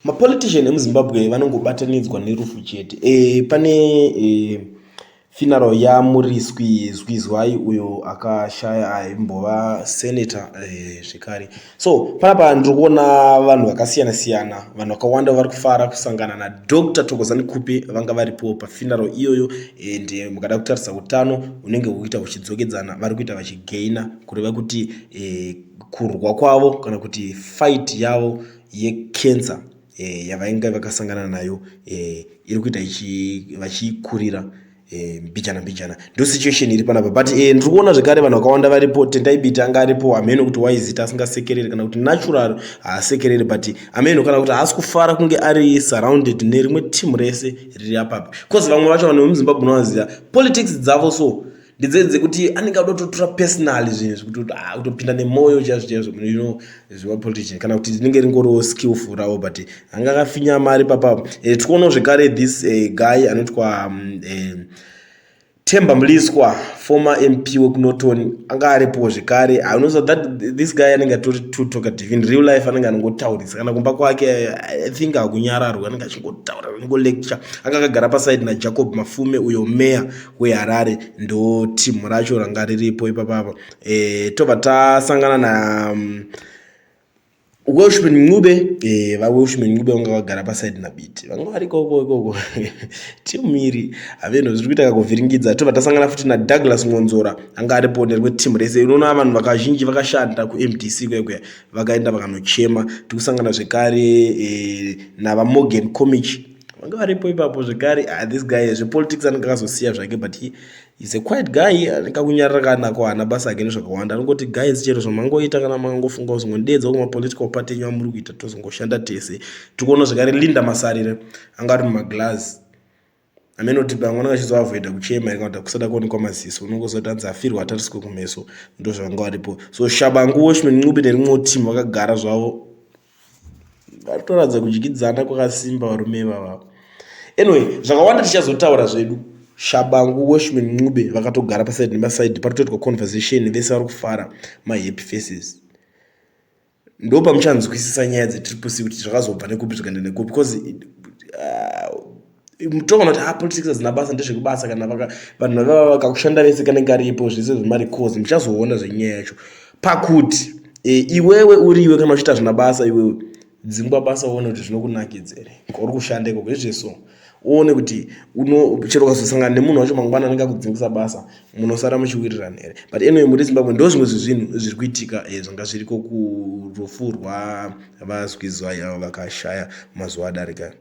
Mapolitician emuZimbabwe vanongobatanidzwa nerufu chete. Pane funeral yaMuriswi Zwizwai uyo akashaya aimbova senator zvekare. So panapa ndiri kuona vanhu vakasiyana siyana, vanhu vakawanda vari kufara kusangana naDr Thokozani Khupe vanga varipo pafuneral iyoyo and mukada kutarisa utano hunenge hukuita huchidzokedzana vari kuita vachigaina kureva kuti kurwa kwavo kana kuti fight yavo yecancer yavainge vakasangana nayo iri kuita vachiikurira mbijana mbijana. Ndo situation iri panapa, but ndiri kuona zvekare vanhu vakawanda varipo. Tendai Biti anga aripo, hameno kuti waizita asingasekereri kana kuti natural haasekereri, but hameno kana kuti haasi kufara kunge ari surrounded nerimwe team rese riri apapo, because vamwe vacho vanhu vemuZimbabwe unovaziva politics dzavo, so ndedzedze dzekuti anenge ada kutotora personally zvinhu zvekuti kutopinda nemwoyo chaizvo chaizvo, zvemapolitician, kana kuti rinenge ringoriwo skillful ravo, but anga akafinya mari papapo. Tikuonawo zvekare this guy anoitwa Temba Mliswa, former MP wekuNorton, anga aripo zvekare. Unoziva that this guy anenge atori too talkative in real life, anenge anongotaurisa kana kumba kwake. I think hakunyararwa, anenge achingotaura, anongolecture. Anga akagara paside naJacob Mafume, uyo meya weHarare. Ndo timu racho ranga riripo ipapapa. Tobva tasangana na Welshman Ncube. VaWelshman Ncube vanga vagara paside naBiti, vanga vari ikoko ikoko. Timu iri haveno zviri kuita kakuvhiringidza. Tobva tasangana futi naDouglas Mwonzora, anga aripo nerimwe timu rese. Unoona vanhu vakazhinji vakashanda kuMDC kuya kuya vakaenda vakanochema. Tikusangana zvekare navaMorgan Komichi, vanga varipo ipapo zvekare. This guy zvepolitics anenge akazosiya zvake, but he is a quiet guy, anenge akunyarara kanako, haana basa ake nezvakawanda. Anongoti, "Guys, chero zvamangoita, kana mangofunga kuzongodedza kumapolitical party enyu amuri kuita, tozongoshanda tese." Tikuona zvekare Linda Masarire, anga ari mumaglass. Hameno kuti pamwe anenge achizoavoida kuchema here kana kuti kusada kuonekwa maziso. Unongozoti anzi afirwa atariswe kumeso, ndo zvavanga varipo. So Shabangu, Welshman Ncube nerimwewo team vakagara zvavo, vari kutoratidza kudyidzana kwakasimba varume ivava. Anyway, zvakawanda tichazotaura zvedu. Shabangu, Welshman Ncube vakatogara paside nepaside, pari kutoitwa conversation, vese vari kufara, mahappy faces. Ndo pamuchanzwisisa nyaya dzeTriple C kuti zvakazobva nekupi, zvikaenda nekupi, because toona kuti politics hadzina basa, ndezvekubasa. Kana vanhu vava vakakushanda vese, kanenge karipo zvese zvemaricos, muchazoona zvenyaya yacho pakuti iwewe uriwe kana uchiita zvina basa, iwewe dzingwa basa, uone kuti zvinokunakidza here kwauri kushanda ikoko izveso. Uone kuti chero ukazosangana nemunhu wacho mangwana anenge akudzingisa basa, munosara muchiwirirana here. But anyway, muri Zimbabwe, ndo zvimwe zvezvinhu zviri kuitika zvanga zviriko kurufu rwavaZwizwai avo vakashaya mazuva adarika.